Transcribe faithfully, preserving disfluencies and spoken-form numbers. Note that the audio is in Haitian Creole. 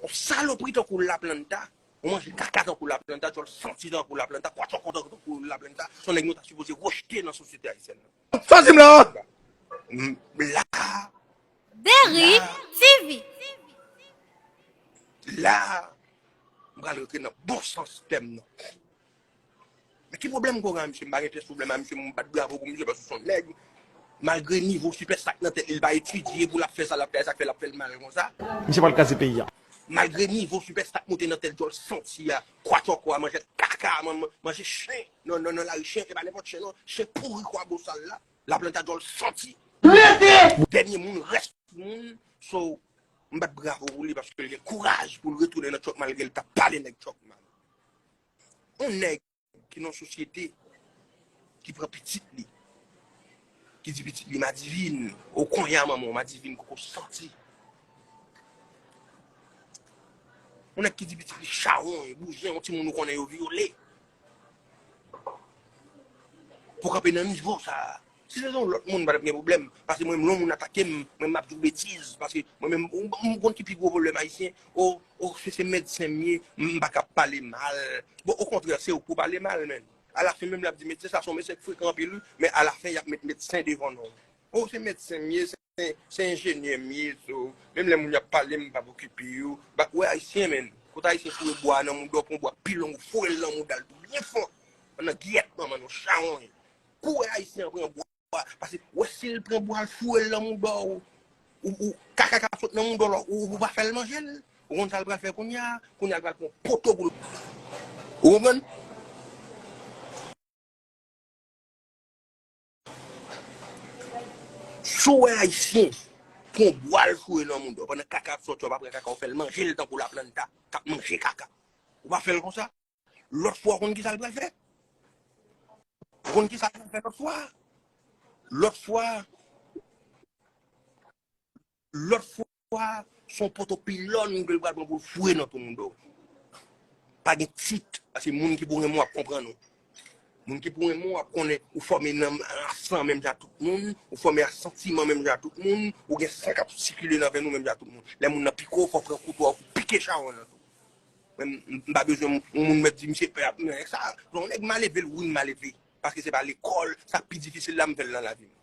Yon salopri tankou Laplanta, yon manje kaka tankou Laplanta, djòl santi tankou Laplanta, kwatyòkò tankou Laplanta, se yon nèg nou ta sipoze rejte nan sosyete ayisyèn nan. Sa w di m la? M, la, Deri la, T V. La, m pral rantre nan bon sans tèm nan. Men ki pwoblèm m gen ak misye? M pa gen pyès pwoblèm ak misye, m bat bravo pou misye paske se yon nèg. Malgre nivo sipèsta k nan tèt li, li pa etidye pou l ap fè sa l ap fè, sa k fè l ap fè l mal konsa. Misye pral kraze peyi a. Malgre nivo sipèsta k monte nan tèt djòl santi a, kwatyòkò a, manje kaka, man-, manje chen nan, nan, nan lari, chen, e pa nenpòt chen non, chen pouri kwa bosal la, Laplanta djòl santi. Dènye moun, rès moun, so, m bat bravo pou li paske l gen kouraj pou l retounen nan Chuck malgre l t ap pale nèg Chuck mal. Yon nèg ki nan sosyete, ki pran pitit li, ki di pitit li, "Madivin, o konya manman w, Madivin koko santi." Yon nèg ki di pitit li, "Chawony, bouzen, yon timoun ou konnen yo vyole." Pou kanpe nan nivo sa a. Si se yon lòt moun, pa t ap gen pwoblèm. Paske mwen menm, lè yon moun atake m, mwen m ap di w betiz. Paske mwen menm, ou, ou konn ki pi gwo pwoblèm ayisyen? O, o, se, se medsen m ye, m pa ka pale mal. Bon, okontrè, se ou k pou pale mal, men. Alafen, menm lè y ap di medsen, sa se yon medsen k frekan anpil, wi, men alafen, y ap met medsen devan non. O, se medsen m ye, se, se enjenyè m ye, so, menm lè moun y ap pale, m p ap okipe yo. Ba, ou wè ayisyen, men. Kote ayisyen foure bwa nan mouda w, pran bwa pi long, ou foure l nan mouda l tou byen fò. Nan gyèt manman nou, chawony. Kou wè ayisyen an pran bwa, paske wè si l pran bwa l foure l nan mouda w, ou, ou, kaka k ap sot nan mouda w la, ou, ou pa fè l manje l. Ou konn sa l pral fè kounye a? Kounye a l pral pran poto pou l. Ou konprann? Si w wè ayisyen pran bwa l foure nan mouda w, pandan kaka ap sot, w ap pran kaka, w fè l manje l tankou Laplanta k ap manje kaka. Ou pa fè l konsa? Lòt fwa, w konn ki sa l pral fè? Ou konn ki sa l pral fè lòt fwa? Lòt fwa, lòt fwa, se yon poto pilòn ke l pral pran pou l foure nan twou mouda w. Pa gen tit, paske moun ki pou renmen w ap konprann ou. Moun ki pou renmen w ap konnen ou fòme nan, a san menm jan ak tout moun, ou fòme a santiman menm jan ak tout moun, ou gen san k ap sikile nan venn ou menm jan ak tout moun. Lè moun nan pike w, fò w pran kouto a pou w pike chawony nan tou. Mwen, m, m pa bezwen yon moun mèt di misye pè ap, men sa, yon nèg maleve, l win maleve. Paske se pa lekòl, sa k pi difisil la, m fè l nan lavi m.